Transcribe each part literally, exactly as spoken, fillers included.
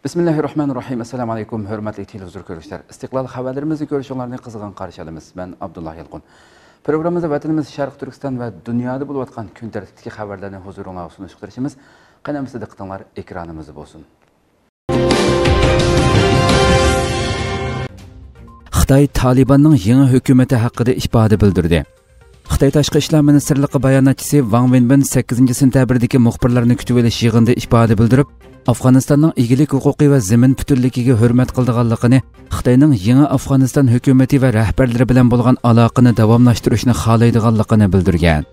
بىسمىللاھىررەھمانىررەھىم. ئەسسالامۇ ئەلەيكۇم، ھۆرمەتلىك تېلېۋىزور كۆرۈشلەر. ئىستىقلال خەۋەرلىرىمىزنى كۆرۈشۈڭلارنى قىزغىن قارشى ئالىمىز. مەن ئابدۇللا يالقۇن. پروگراممىمىزدا ۋەتىنىمىز شەرقىي تۈركىستان ۋە دۇنيادا بولۇۋاتقان كۈن تەرتىپتىكى خەۋەرلەرنى ھۇزۇرۇڭلارغا سۇنۇشقا تىرىشىمىز. قېنى ئەمىسە دىققىتىڭلار ئېكرانىمىزدا بولسۇن. خىتاي تالىباننىڭ يېڭى ھۆكۈمىتى ھەققىدە ئىپادە بىلدۈردى. خىتاي تاشقى ئىشلار مىنىستىرلىقى باياناتچىسى ۋاڭ ۋېنبىن سەككىزىنچى سېنتەبىردىكى مۇخبىرلارنى كۈتۈۋېلىش يىغىنىدا ئىپادە بىلدۈرۈپ، ئافغانىستاننىڭ ئىگىلىك ھوقۇقى ۋە زېمىن پۈتۈنلۈكىگە ھۆرمەت قىلىدىغانلىقىنى، خىتاينىڭ يېڭى ئافغانىستان ھۆكۈمىتى ۋە رەھبەرلىرى بىلەن بولغان ئالاقىنى داۋاملاشتۇرۇشنى خالايدىغانلىقىنى بىلدۈرگەن.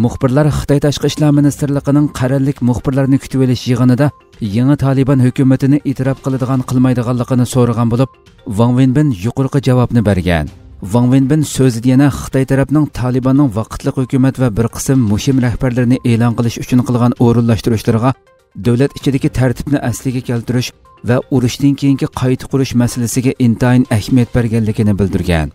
مۇخبىرلار خىتاي تاشقى ئىشلار مىنىستىرلىقىنىڭ قەرەللىك مۇخبىرلارنى كۈتۈۋېلىش يىغىنىدا يېڭى تالىبان ھۆكۈمىتىنى ئېتىراپ قىلىدىغان قىلمايدىغانلىقىنى سورىغان بولۇپ، ۋاڭ ۋېنبىن يۇقىرىقى جاۋابنى بەرگەن. ۋاڭ ۋېنبىن سۆزىدە يەنە خىتاي تەرەپنىڭ تالىباننىڭ ۋاقىتلىق ھۆكۈمەت ۋە بىر قىسىم مۇھىم رەھبەرلىرىنى ئېلان قىلىش ئۈچۈن قىلغان ئورۇنلاشتۇرۇشلىرىغا دۆلەت ئىچىدىكى تەرتىپنى ئەسلىگە كەلتۈرۈش ۋە ئۇرۇشتىن كېيىنكى قايتا قۇرۇش مەسىلىسىگە ئىنتايىن ئەھمىيەت بەرگەنلىكىنى بىلدۈرگەن.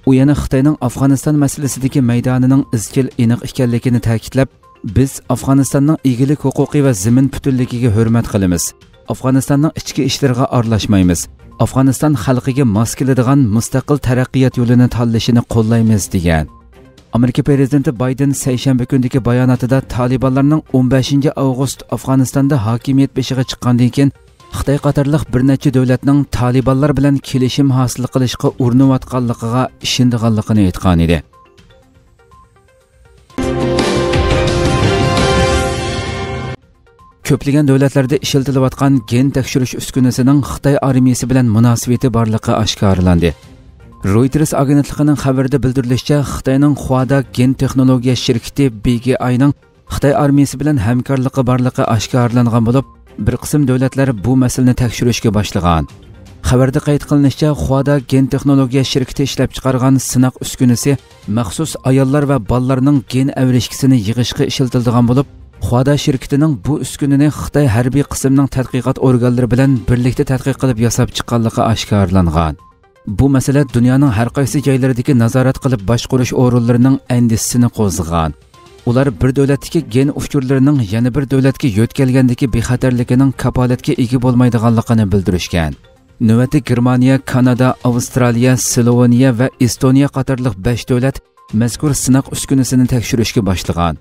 ئۇ يەنە خىتاينىڭ ئافغانىستان مەسىلىسىدىكى مەيدانىنىڭ ئىزچىل ئېنىق ئىكەنلىكىنى تەكىتلەپ، بىز ئافغانىستاننىڭ ئىگىلىك ھوقۇقى ۋە زېمىن پۈتۈنلۈكىگە ھۆرمەت قىلىمىز. ئافغانىستاننىڭ ئىچكى ئىشلىرىغا ئارىلاشمايمىز. ئافغانىستان خەلقىگە ماس كېلىدىغان مۇستەقىل تەرەققىيات يولىنى تاللىشىنى قوللايمىز، دېگەن. ئامېرىكا پىرېزىدېنتى بايدېن سەيشەنبە كۈنىدىكى باياناتىدا تالىبانلارنىڭ ئون بەشىنچى ئاۋغۇست ئافغانىستاندا ھاكىمىيەت بېشىغا چىققاندىن كېيىن، خىتاي قاتارلىق بىر نەچچە دۆلەتنىڭ تالىبانلار بىلەن كېلىشىم ھاسىل قىلىشقا ئۇرۇنۇۋاتقانلىقىغا ئىشىنىدىغانلىقىنى ئېيتقانىدى. كۆپلىگەن دۆلەتلەردە ئىشلىتىلىۋاتقان گېن تەكشۈرۈش ئۈسكۈنىسىنىڭ خىتاي ئارمىيىسى بىلەن مۇناسىۋىتى بارلىقى ئاشكارىلاندى. رويتېرس ئاگېنتلىقىنىڭ خەۋىرىدە بىلدۈرۈلۈشىچە، خىتاينىڭ خۇادا گېن تېخنولوگىيە شىركىتى بى گې ئاينىڭ خىتاي ئارمىيىسى بىلەن ھەمكارلىقى بارلىقى ئاشكارىلانغان بولۇپ، بىر قىسىم دۆلەتلەر بۇ مەسىلىنى تەكشۈرۈشكە باشلىغان. خەۋەردە قەيت قىلىنىشىچە، خۇادا گېن تېخنولوگىيە شىركىتى ئىشلەپچىقارغان سىناق ئۈسكۈنىسى مەخسۇس ئاياللار ۋە بالىلارنىڭ گېن ئەۋرىشكىسىنى يىغىشقا ئىشلىتىلىدىغان بولۇپ، خۇادا شىركىتىنىڭ بۇ ئۈسكۈنىنى خىتاي ھەربىي قىسىمنىڭ تەتقىقات ئورگانلىرى بىلەن بىرلىكتە تەتقىق قىلىپ ياساپ چىققانلىقى ئاشكارىلانغان. بۇ مەسىلە دۇنيانىڭ ھەر قايسى جايلىرىدىكى نازارەت قىلىپ باشقۇرۇش ئورۇنلىرىنىڭ ئەندىشىسىنى قوزغىغان. ئۇلار بىر دۆلەتتىكى گېن ئۇچۇرلىرىنىڭ يەنە بىر دۆلەتكە يۆتكەلگەندىكى بىخەتەرلىكىنىڭ كاپالەتكە ئىگە بولمايدىغانلىقىنى بىلدۈرۈشكەن. نۆۋەتتە گېرمانىيە، كانادا، ئاۋسترالىيە، سلوۋېنىيە ۋە ئېستونىيە قاتارلىق بەش دۆلەت مەزكۇر سىناق ئۈسكۈنىسىنى تەكشۈرۈشكە باشلىغان.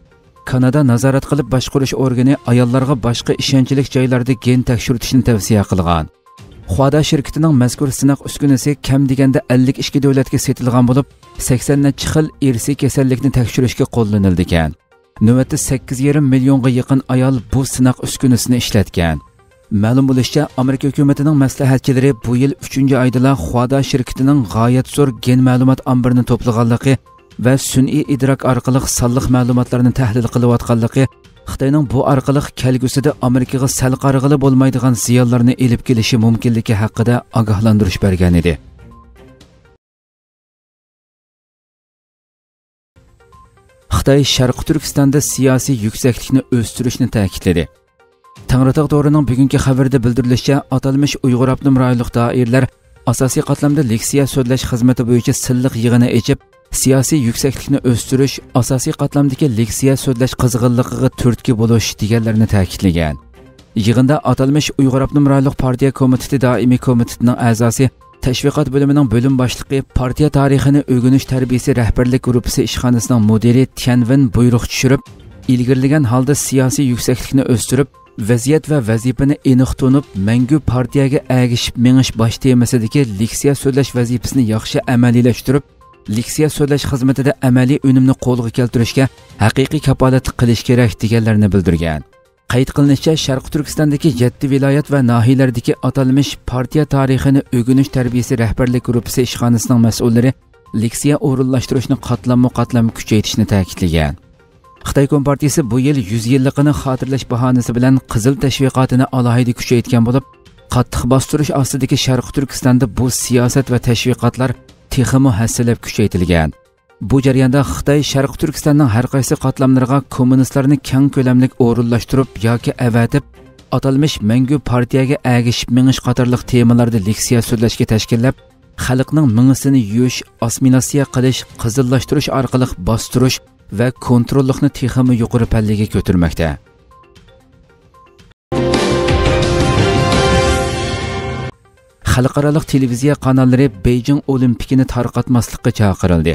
كانادا نازارەت قىلىپ باشقۇرۇش ئورگىنى ئاياللارغا باشقا ئىشەنچلىك جايلاردا گېن تەكشۈرتۈشنى تەۋسىيە قىلغان. خۇادا شىركىتىنىڭ مەزكۇر سىناق ئۈسكۈنىسى كەم دېگەندە ئەللىك ئىككى دۆلەتكە سېتىلغان بولۇپ، سەكسەن نەچچە خىل ئىرسىي كېسەللىكنى تەكشۈرۈشكە قوللىنىلىدىكەن. نۆۋەتتە سەككىز يېرىم مىليونغا يېقىن ئايال بۇ سىناق ئۈسكۈنىسىنى ئىشلەتكەن. مەلۇم بولۇشىچە، ئامېرىكا ھۆكۈمىتىنىڭ مەسلىھەتچىلىرى بۇ يىل ئۈچىنچى ئايدىلا خۇادا شىركىتىنىڭ غايەت زور گېن مەلۇمات ئامبىرىنى توپلىغانلىقى ۋە سۈنئىي ئىدراك ئارقىلىق سانلىق مەلۇماتلارنى تەھلىل قىلىۋاتقانلىقى، خىتاينىڭ بۇ ئارقىلىق كەلگۈسىدە ئامېرىكىغا سەل قارىغىلى بولمايدىغان زىيانلارنى ئېلىپ كېلىشى مۇمكىنلىكى ھەققىدە ئاگاھلاندۇرۇش بەرگەنىدى. خىتاي شەرقىي تۈركىستاندا سىياسىي يۈكسەكلىكنى ئۆستۈرۈشنى تەكىتلىدى. تەڭرىتاغ تورىنىڭ بۈگۈنكى خەۋىرىدە بىلدۈرۈلۈشىچە، ئاتالمىش ئۇيغۇر ئاپتونوم رايونلۇق دائىرىلەر ئاساسىي قاتلامدا لېكسىيە سۆزلەش خىزمىتى بويىچە سىنلىق يىغىنى ئېچىپ، سىياسىي يۈكسەكلىكنى ئۆستۈرۈش، ئاساسىي قاتلامدىكى لېكسىيە سۆزلەش قىزغىنلىقىغا تۈرتكە بولۇش دېگەنلەرنى تەكىتلىگەن. يىغىندا ئاتالمىش ئۇيغۇر ئاپتونوم رايونلۇق پارتىيە كومىتېتى دائىمىي كومىتېتىنىڭ ئەزاسى، تەشۋىقات بۆلۈمىنىڭ بۆلۈم باشلىقى، پارتىيە تارىخىنى ئۆگىنىش تەربىيىسى رەھبەرلىك گۇرۇپپىسى ئىشخانىسىنىڭ مۇدىرى تيەن ۋېن بۇيرۇق چۈشۈرۈپ، ئىلگىرىلىگەن ھالدا سىياسىي يۈكسەكلىكنى ئۆستۈرۈپ، ۋەزىيەت ۋە ۋەزىپىنى ئېنىق تونۇپ، مەڭگۈ پارتىيەگە ئەگىشىپ مېڭىش باش تېمىسىدىكى لېكسىيە سۆزلەش ۋەزىپىسىنى ياخشى ئەمەلىيلەشتۈرۈپ، لېكسىيە سۆزلەش خىزمىتىدە ئەمەلىي ئۈنۈمنى قولغا كەلتۈرۈشكە ھەقىقىي كاپالەتلىك قىلىش كېرەك، دېگەنلەرنى بىلدۈرگەن. قەيت قىلىنىشىچە، شەرقىي تۈركىستاندىكى يەتتە ۋىلايەت ۋە ناھىيەلەردىكى ئاتالمىش پارتىيە تارىخىنى ئۆگىنىش تەربىيىسى رەھبەرلىك گۇرۇپپىسى ئىشخانىسىنىڭ مەسئۇللىرى لېكسىيە ئورۇنلاشتۇرۇشنى قاتلاممۇ قاتلام كۈچەيتىشنى تەكىتلىگەن. خىتاي كومپارتىيىسى بۇ يىل يۈز يىللىقىنى خاتىرىلەش باھانىسى بىلەن قىزىل تەشۋىقاتىنى ئالاھىدە كۈچەيتكەن بولۇپ، قاتتىق باستۇرۇش ئاستىدىكى شەرقىي تۈركىستاندا بۇ سىياسەت ۋە تەشۋىقاتلار تېخىمۇ ھەسسىلەپ كۈچەيتىلگەن. بۇ جەرياندا خىتاي شەرقىي تۈركىستاننىڭ ھەر قايسى قاتلاملىرىغا كوممۇنىستلارنى كەڭ كۆلەملىك ئورۇنلاشتۇرۇپ ياكى ئەۋەتىپ، ئاتالمىش مەڭگۈ پارتىيەگە ئەگىشىپ مېڭىش قاتارلىق تېمىلاردا لېكسىيە سۆزلەشكە تەشكىللەپ، خەلقنىڭ مېڭىسىنى يۇيۇش، ئاسسىمىلياتسىيە قىلىش، قىزىللاشتۇرۇش ئارقىلىق باستۇرۇش ۋە كونتروللۇقنى تېخىمۇ يۇقىرى پەللىگە كۆتۈرمەكتە. خەلقئارالىق تېلېۋىزىيە قاناللىرى بېيجىڭ ئولىمپىكىنى تارقاتماسلىققا چاقىرىلدى.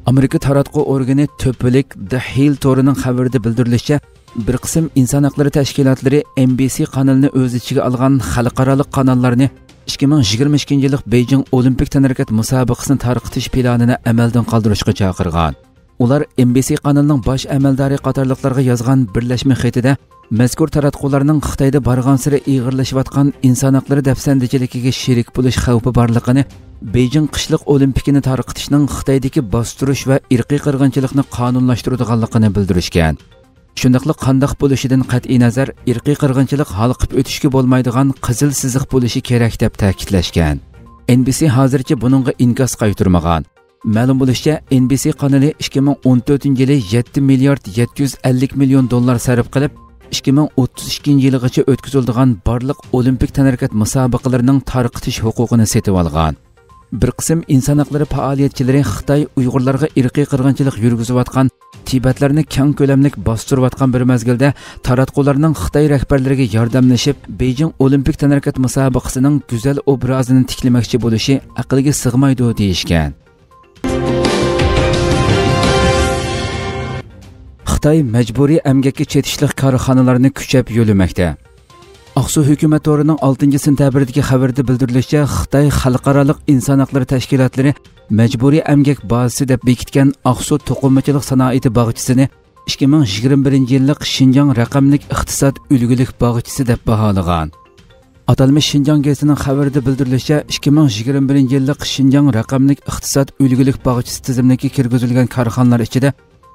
ئامېرىكا تاراتقۇ ئورگىنى تۆپىلىك The Hill تورىنىڭ خەۋىرىدە بىلدۈرۈلۈشىچە، بىر قىسىم ئىنسان ھەقلىرى تەشكىلاتلىرى ئېن بى سى قانىلىنى ئۆز ئىچىگە ئالغان خەلقئارالىق قاناللارنى ئىككى مىڭ يىگىرمە ئىككىنچى يىللىق بېيجىڭ ئولىمپىك تەنھەرىكەت مۇسابىقىسىنى تارقىتىش پىلانىنى ئەمەلدىن قالدۇرۇشقا چاقىرغان. ئۇلار ئېن بى سى قانىلىنىڭ باش ئەمەلدارى قاتارلىقلارغا يازغان بىرلەشمە خېتىدە، مەزكۇر تاراتقۇلارنىڭ خىتايدا بارغانسېرى ئېغىرلىشىۋاتقان ئىنسان ھەقلىرى دەپسەندىچىلىكىگە شېرىك بولۇش خەۋپى بارلىقىنى، بېيجىڭ قىشلىق ئولىمپىكىنى تارقىتىشنىڭ خىتايدىكى باستۇرۇش ۋە ئىرقىي قىرغىنچىلىقنى قانۇنلاشتۇرىدىغانلىقىنى بىلدۈرۈشكەن. شۇنداقلا قانداق بولۇشىدىن قەتئىينەزەر، ئىرقىي قىرغىنچىلىق ھالقىپ ئۆتۈشكە بولمايدىغان قىزىل سىزىق بولۇشى كېرەك، دەپ تەكىتلەشكەن. ئېن بى سى ھازىرچە بۇنىڭغا ئىنكاس قايتۇرمىغان. مەلۇم بولۇشىچە، ئېن بى سى قانىلى ئىككى مىڭ ئون تۆتىنچى يىلى يەتتە مىليارد يەتتە يۈز ئەللىك مىليون دوللار سەرپ قىلىپ، ئىككى مىڭ ئوتتۇز ئىككىنچى يىلىغىچە ئۆتكۈزۈلىدىغان بارلىق ئولىمپىك تەنھەرىكەت مۇسابىقىلىرىنىڭ تارقىتىش ھوقۇقىنى سېتىۋالغان. بىر قىسىم ئىنسان ھەقلىرى پائالىيەتچىلىرى خىتاي ئۇيغۇرلارغا ئىرقىي قىرغىنچىلىق يۈرگۈزۈۋاتقان، تىبەتلەرنى كەڭ كۆلەملىك باستۇرۇۋاتقان بىر مەزگىلدە، تاراتقۇلارنىڭ خىتاي رەھبەرلىرىگە ياردەملىشىپ، بېيجىڭ ئولىمپىك تەنھەرىكەت مۇسابىقىسىنىڭ گۈزەل ئوبرازىنى تىكلىمەكچى بولۇشى ئەقىلگە سىغمايدۇ، دېيىشكەن. خىتاي مەجبۇرىي ئەمگەككە چېتىشلىق كارخانىلارنى كۈچەپ يۆلىمەكتە. ئاقسۇ ھۆكۈمەت تورىنىڭ ئالتىنچى سېنتەبىردىكى خەۋىرىدە بىلدۈرۈلۈشىچە، خىتاي خەلقئارالىق ئىنسان ھەقلىرى تەشكىلاتلىرى مەجبۇرىي ئەمگەك بازىسى دەپ بېكىتكەن ئاقسۇ توقۇمىچىلىق سانائىتى باغچىسىنى ئىككى مىڭ يىگىرمە بىرىنچى يىللىق شىنجاڭ رەقەملىك ئىقتىساد ئۈلگىلىك باغچىسى دەپ باھالىغان. ئاتالمىش شىنجاڭ گېزىتىنىڭ خەۋىرىدە بىلدۈرۈلۈشىچە، ئىككى مىڭ يىگىرمە بىرىنچى يىللىق شىنجاڭ رەقەملىك ئىقتىساد ئۈلگىلىك باغچىسى تىزىملىكى كىرگۈزۈلگەن كارخانىلار ئىچىدە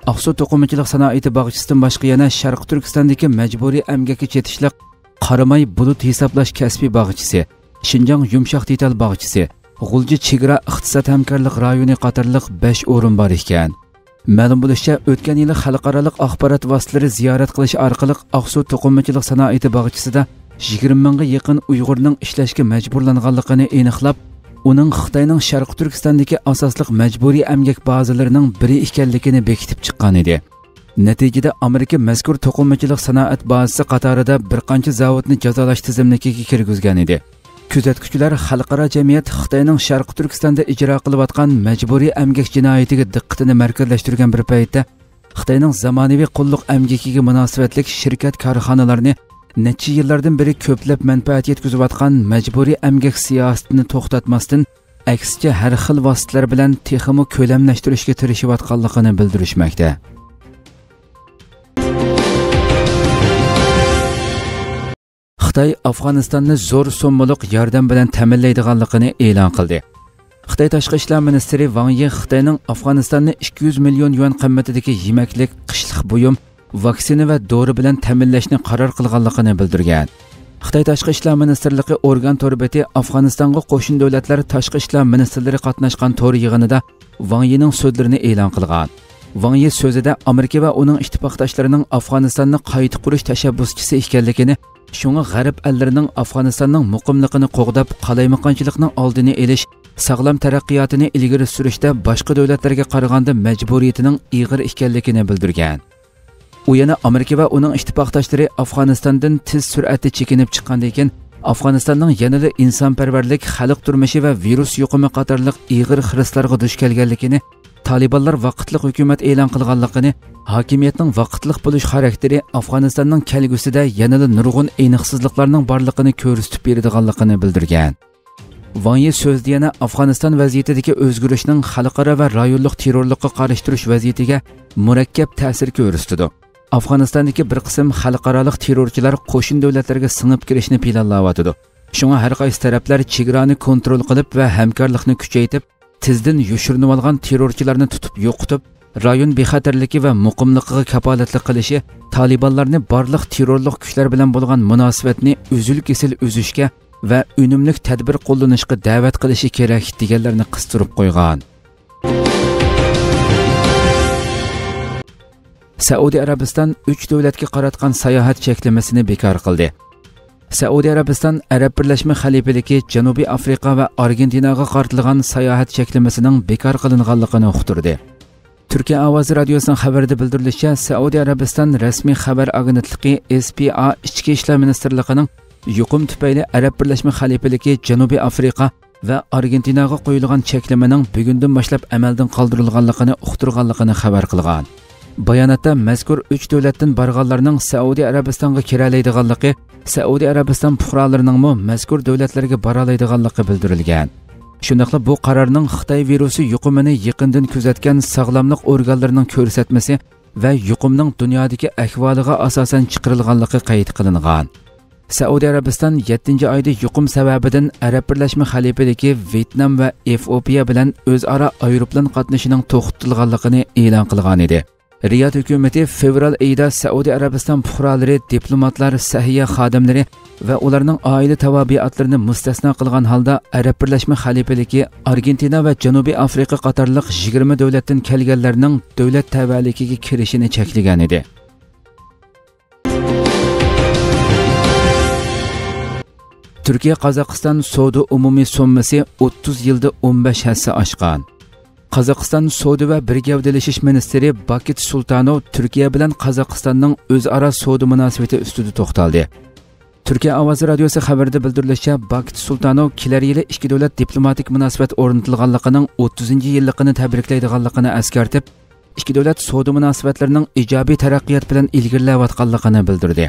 ئاقسۇ توقۇمىچىلىق سانائىتى باغچىسىدىن باشقا يەنە شەرقىي تۈركىستاندىكى مەجبۇرىي ئەمگەككە چېتىشلىق قاراماي بۇلۇت ھېسابلاش كەسپىي باغچىسى، شىنجاڭ يۇمشاق دېتال باغچىسى، غۇلجا چېگرا ئىقتىساد ھەمكارلىق رايونى قاتارلىق بەش ئورۇن بار ئىكەن. مەلۇم بولۇشىچە، ئۆتكەن يىلى خەلقئارالىق ئاخبارات ۋاسىتىلىرى زىيارەت قىلىش ئارقىلىق ئاقسۇ توقۇمىچىلىق سانائىتى باغچىسىدا يىگىرمە مىڭغا يېقىن ئۇيغۇرنىڭ ئىشلەشكە مەجبۇرلانغانلىقىنى ئېنىقلاپ، ئۇنىڭ خىتاينىڭ شەرقىي تۈركىستاندىكى ئاساسلىق مەجبۇرىي ئەمگەك بازىلىرىنىڭ بىرى ئىكەنلىكىنى بېكىتىپ چىققان ئىدى. نەتىجىدە، ئامېرىكا مەزكۇر توقۇمىچىلىق سانائەت بازىسى قاتارىدا بىر قانچە زاۋۇتنى جازالاش تىزىملىكىگە كىرگۈزگەن ئىدى. كۆزەتكۈچىلەر خەلقئارا جەمئىيەت خىتاينىڭ شەرقىي تۈركىستاندا ئىجرا قىلىۋاتقان مەجبۇرىي ئەمگەك جىنايىتىگە دىققىتىنى مەركەزلەشتۈرگەن بىر پەيتتە، خىتاينىڭ زامانىۋى قۇللۇق ئەمگىكىگە مۇناسىۋەتلىك شىركەت كارخانىلارنى نەچچە يىللاردىن بېرى كۆپلەپ مەنپەئەت يەتكۈزۈۋاتقان مەجبۇرىي ئەمگەك سىياسىتىنى توختاتماستىن، ئەكسىچە ھەر خىل ۋاسىتىلەر بىلەن تېخىمۇ كۆلەملەشتۈرۈشكە تىرىشىۋاتقانلىقىنى بىلدۈرۈشمەكتە. خىتاي ئافغانىستاننى زور سوممىلىق ياردەم بىلەن تەمىنلەيدىغانلىقىنى ئېلان قىلدى. خىتاي تاشقى ئىشلار مىنىستىرى ۋاڭ يى خىتاينىڭ ئافغانىستاننى ئىككى يۈز مىليون يۈەن قىممىتىدىكى يېمەكلىك، قىشلىق بۇيۇم، ۋاكسىنا ۋە دورا بىلەن تەمىنلەشنى قارار قىلغانلىقىنى بىلدۈرگەن. خىتاي تاشقى ئىشلار مىنىستىرلىقى ئورگان تور بېتى ئافغانىستانغا قوشنا دۆلەتلەر تاشقى ئىشلار مىنىستىرلىرى قاتناشقان تور يىغىنىدا ۋاڭ يىنىڭ سۆزلىرىنى ئېلان قىلغان. ۋاڭ يى سۆزىدە ئامېرىكا ۋە ئۇنىڭ ئىتتىپاقداشلىرىنىڭ ئافغانىستاننى قايتا قۇرۇش تەشەببۇسچىسى ئىكەنلىكىنى، شۇڭا غەرب ئەللىرىنىڭ ئافغانىستاننىڭ مۇقىملىقىنى قوغداپ، قالايمىقانچىلىقنىڭ ئالدىنى ئېلىش، ساغلام تەرەققىياتىنى ئىلگىرى سۈرۈشتە باشقا دۆلەتلەرگە قارىغاندا مەجبۇرىيىتىنىڭ ئېغىر ئىكەنلىكىنى بىلدۈرگەن. ئۇ يەنە ئامېرىكا ۋە ئۇنىڭ ئىتتىپاقداشلىرى ئافغانىستاندىن تېز سۈرئەتتە چېكىنىپ چىققاندىن كېيىن، ئافغانىستاننىڭ يەنىلا ئىنسانپەرۋەرلىك، خەلق تۇرمۇشى ۋە ۋىرۇس يۇقۇمى قاتارلىق ئېغىر خىرىسلارغا دۇچ كەلگەنلىكىنى، تالىبانلار ۋاقىتلىق ھۆكۈمەت ئېلان قىلغانلىقىنى، ھاكىمىيەتنىڭ ۋاقىتلىق بولۇش خاراكتېرى ئافغانىستاننىڭ كەلگۈسىدە يەنىلا نۇرغۇن ئېنىقسىزلىقلارنىڭ بارلىقىنى كۆرسىتىپ بېرىدىغانلىقىنى بىلدۈرگەن. ۋاڭ يى سۆزىدە يەنە ئافغانىستان ۋەزىيىتىدىكى ئۆزگىرىشنىڭ خەلقئارا ۋە رايونلۇق تېررورلۇققا قارشى تۇرۇش ۋەزىيىتىگە مۇرەككەپ تەسىر كۆرسىتىدۇ. ئافغانىستاندىكى بىر قىسىم خەلقئارالىق تېررورچىلار قوشنا دۆلەتلەرگە سىڭىپ كىرىشنى پىلانلاۋاتىدۇ. شۇڭا ھەر قايسى تەرەپلەر چېگرانى كونترول قىلىپ ۋە ھەمكارلىقنى كۈچەيتىپ، تېزدىن يوشۇرۇنۇۋالغان تېررورچىلارنى تۇتۇپ يوقىتىپ، رايون بىخەتەرلىكى ۋە مۇقىملىقىغا كاپالەتلىك قىلىشى، تالىبانلارنى بارلىق تېررورلۇق كۈچلەر بىلەن بولغان مۇناسىۋەتنى ئۈزۈل-كېسىل ئۈزۈشكە ۋە ئۈنۈملۈك تەدبىر قوللىنىشقا دەۋەت قىلىشى كېرەك، دېگەنلەرنى قىستۇرۇپ قويغان. سەئۇدى ئەرەبىستان ئۈچ دۆلەتكە قاراتقان ساياھەت چەكلىمىسىنى بىكار قىلدى. سەئۇدى ئەرەبىستان ئەرەب بىرلەشمە خەلىپىلىكى جەنۇبىي ئافرىقا ۋە ئارگېنتىناغا قارىتىلغان ساياھەت چەكلىمىسىنىڭ بىكار قىلىنغانلىقىنى ئۇقتۇردى. تۈركىيە ئاۋازى رادىيوسىنىڭ خەۋىرىدە بىلدۈرۈلۈشىچە، سەئۇدى ئەرەبىستان رەسمىي خەۋەر ئاگېنتلىقى ئېس پى ئا ئىچكى ئىشلار مىنىستىرلىقىنىڭ يۇقۇم تۈپەيلى ئەرەب بىرلەشمە خەلىپىلىكى جەنۇبىي ئافرىقا ۋە ئارگېنتىناغا قويۇلغان چەكلىمىنىڭ بۈگۈندىن باشلاپ ئەمەلدىن قالدۇرۇلغانلىقىنى ئۇقتۇرغانلىقىنى خەۋەر قىلغان. باياناتتا مەزكۇر ئۈچ دۆلەتتىن بارغانلارنىڭ سەئۇدى ئەرەبىستانغا كىرەلەيدىغانلىقى، سەئۇدى ئەرەبىستان پۇقرالىرىنىڭمۇ مەزكۇر دۆلەتلەرگە بارالايدىغانلىقى بىلدۈرۈلگەن. شۇنداقلا بۇ قارارنىڭ خىتاي ۋىرۇسى يۇقۇمىنى يېقىندىن كۆزەتكەن ساغلاملىق ئورگانلىرىنىڭ كۆرسەتمىسى ۋە يۇقۇمنىڭ دۇنيادىكى ئەھۋالىغا ئاساسەن چىقىرىلغانلىقى قەيت قىلىنغان. سەئۇدى ئەرەبىستان يەتتىنچى ئايدا يۇقۇم سەۋەبىدىن ئەرەب بىرلەشمە خەلىپىلىكى ۋيېتنام ۋە ئېفىئوپىيە بىلەن ئۆزئارا ئايروپىلان قاتنىشىنىڭ توختىتىلغانلىقىنى ئېلان قىلغانىدى. رىياد ھۆكۈمىتى فېۋرال ئېيىدا سەئۇدى ئەرەبىستان پۇقرالىرى، دىپلوماتلار، سەھىيە خادىملىرى ۋە ئۇلارنىڭ ئائىلە تاۋابىئاتلىرىنى مۇستەسنا قىلغان ھالدا ئەرەب بىرلەشمە خەلىپىلىكى، ئارگېنتىنا ۋە جەنۇبىي ئافرىقا قاتارلىق يىگىرمە دۆلەتتىن كەلگەنلەرنىڭ دۆلەت تەۋەلىكىگە كىرىشىنى چەكلىگەنىدى. تۈركىيە قازاقىستان سودا ئومۇمىي سوممىسى ئوتتۇز يىلدا ئون بەش ھەسسە ئاشقان. قازاقىستان سودا ۋە بىر گەۋدىلىشىش مىنىستىرى باكىت سۇلتانوف تۈركىيە بىلەن قازاقىستاننىڭ ئۆزئارا سودا مۇناسىۋىتى ئۈستىدە توختالدى. تۈركىيە ئاۋازى رادىيوسى خەۋىرىدە بىلدۈرۈلۈشىچە، باكىت سۇلتانوف كېلەر يىلى ئىككى دۆلەت دىپلوماتىك مۇناسىۋەت ئورنىتىلغانلىقىنىڭ ئوتتۇزىنچى يىللىقىنى تەبرىكلەيدىغانلىقىنى ئەسكەرتىپ، ئىككى دۆلەت سودا مۇناسىۋەتلىرىنىڭ ئىجابىي تەرەققىيات بىلەن ئىلگىرىلەۋاتقانلىقىنى بىلدۈردى.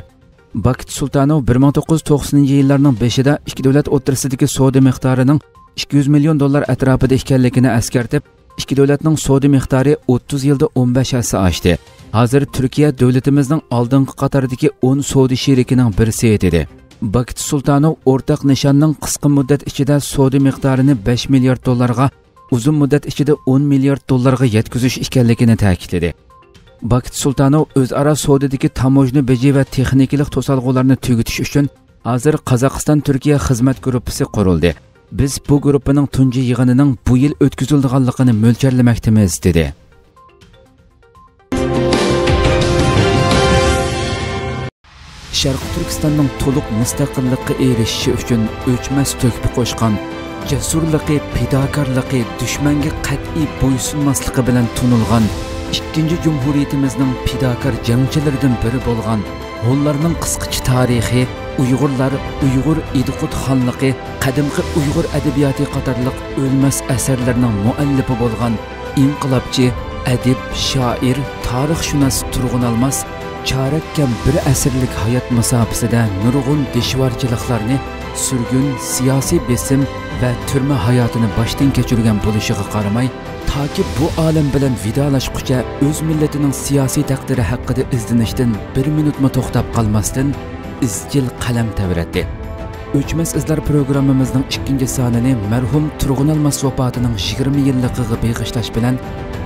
باكىت سۇلتانوف بىر مىڭ توققۇز يۈز توقسىنىنچى يىللارنىڭ بېشىدا ئىككى دۆلەت ئوتتۇرىسىدىكى سودا مىقدارىنىڭ ئىككى يۈز مىليون دوللار ئەتراپىدا ئىكەنلىكىنى ئەسكەرتىپ، ئىككى دۆلەتنىڭ سودا مىقدارى ئوتتۇز يىلدا ئون بەش ھەسسە ئاشتى. ھازىر تۈركىيە دۆلىتىمىزنىڭ ئالدىنقى قاتاردىكى ئون سودا شېرىكىنىڭ بىرسى، دېدى. باكىت سۇلتانوف ئورتاق نىشاننىڭ قىسقا مۇددەت ئىچىدە سودا مىقدارىنى بەش مىليارد دوللارغا، ئۇزۇن مۇددەت ئىچىدە ئون مىليارد دوللارغا يەتكۈزۈش ئىكەنلىكىنى تەكىتلىدى. باكىت سۇلتانوف ئۆزئارا سودىدىكى تاموژنا بېجى ۋە تېخنىكىلىق توسالغۇلارنى تۈگىتىش ئۈچۈن ھازىر قازاقىستان تۈركىيە خىزمەت گۇرۇپپىسى قۇرۇلدى. بىز بۇ گۇرۇپپىنىڭ تۇنجى يىغىنىنىڭ بۇ يىل ئۆتكۈزۈلىدىغانلىقىنى مۆلچەرلىمەكتىمىز، دېدى. شەرقىي تۈركىستاننىڭ تولۇق مۇستەقىللىققا ئېرىشىشى ئۈچۈن ئۆچمەس تۆھپە قوشقان، جەسۇرلۇقى، پىداكارلىقى، دۈشمەنگە قەتئىي بويسۇنماسلىقى بىلەن تونۇلغان ئىككىنچى جۇمھۇرىيىتىمىزنىڭ پىداكار جەڭچىلىرىدىن بىرى بولغان ھونلارنىڭ قىسقىچە تارىخى، ئۇيغۇرلار، ئۇيغۇر ئىدىقۇت خانلىقى، قەدىمكى ئۇيغۇر ئەدەبىياتى قاتارلىق ئۆلمەس ئەسەرلەرنىڭ مۇئەللىپى بولغان ئىنقىلابچى، ئەدىب، شائىر، تارىخشۇناس تۇرغۇن ئالماس چارەك كەم بىر ئەسىرلىك ھايات مۇساپىسىدە نۇرغۇن دىشۋارچىلىقلارنى، سۈرگۈن، سىياسىي بېسىم ۋە تۈرمە ھاياتىنى باشتىن كەچۈرگەن بولۇشىغا قارىماي، تاكى بۇ ئالەم بىلەن ۋىدالاشقۇچە ئۆز مىللىتىنىڭ سىياسىي تەقدىرى ھەققىدە ئىزدىنىشتىن بىر مىنۇتمۇ توختاپ قالماستىن، ئىزچىل قەلەم تەۋرەتتى. ئۆچمەس ئىزلار پروگراممىمىزنىڭ ئىككىنچى سانىنى مەرھۇم تۇرغۇن ئالماس ۋاپاتىنىڭ يىگىرمە يىللىقىغا بېغىشلاش بىلەن،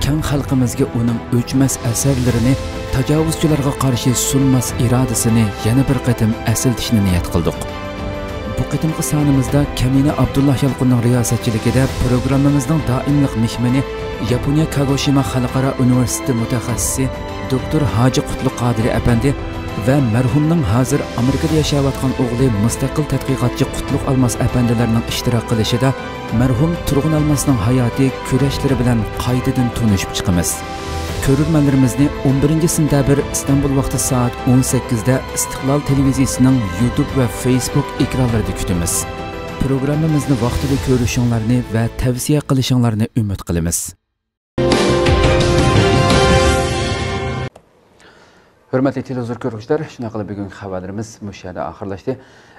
كەڭ خەلقىمىزگە ئۇنىڭ ئۆچمەس ئەسەرلىرىنى، تاجاۋۇزچىلارغا قارشى سۇنماس ئىرادىسىنى يەنە بىر قېتىم ئەسلىتىشنى نىيەت قىلدۇق. بۇ قېتىمقى سانىمىزدا كەمىنە ئابدۇللا يالقۇننىڭ رىياسەتچىلىكىدە پروگراممىمىزنىڭ دائىملىق مېھمىنى، ياپونىيە كاگوشىما خەلقئارا ئۇنىۋېرسىتېتى مۇتەخەسسىسى، دوكتور ھاجى قۇتلۇق قادىرى ئەپەندى ۋە مەرھۇمنىڭ ھازىر ئامېرىكىدا ياشاۋاتقان ئوغلى مۇستەقىل تەتقىقاتچى قۇتلۇق ئالماس ئەپەندىلەرنىڭ ئىشتىراك قىلىشىدا مەرھۇم تۇرغۇن ئالماسنىڭ ھاياتى، كۈرەشلىرى بىلەن قايتىدىن تونۇشۇپ چىقىمىز. كۆرۈرمەنلىرىمىزنى ئون بىرىنچى سېنتەبىر ئىستانبۇل ۋاقتى سائەت ئون سەككىزدە ئىستىقلال تېلېۋىزىيىسىنىڭ يۇتۇب ۋە فېيسبۇك ئېكرانلىرىدا كۈتىمىز. پروگراممىمىزنى ۋاقتىدا كۆرۈشۈڭلارنى ۋە تەۋسىيە قىلىشىڭلارنى ئۈمىد قىلىمىز. ھۆرمەتلىك تېلېۋىزور كۆرگۈچىلەر، شۇنداق قىلىپ بۈگۈنكى خەۋەرلىرىمىز مۇشۇ يەردە ئاخىرلاشتى.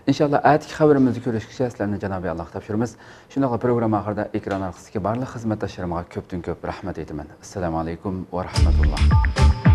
ئىنشاللا ئەتىكى خەۋىرىمىزدە كۆرۈشكىچە سىلەرنى جانابىي ئاللاغا تاپشۇرىمىز. شۇنداقلا پروگرامما ئاخىرىدا ئېكران ئارقىسىدىكى بارلىق خىزمەتداشلىرىمغا كۆپتىن كۆپ رەھمەت ئېيتىمەن. ئەسسالامۇ ئەلەيكۇم ۋە رەھمەتۇللا.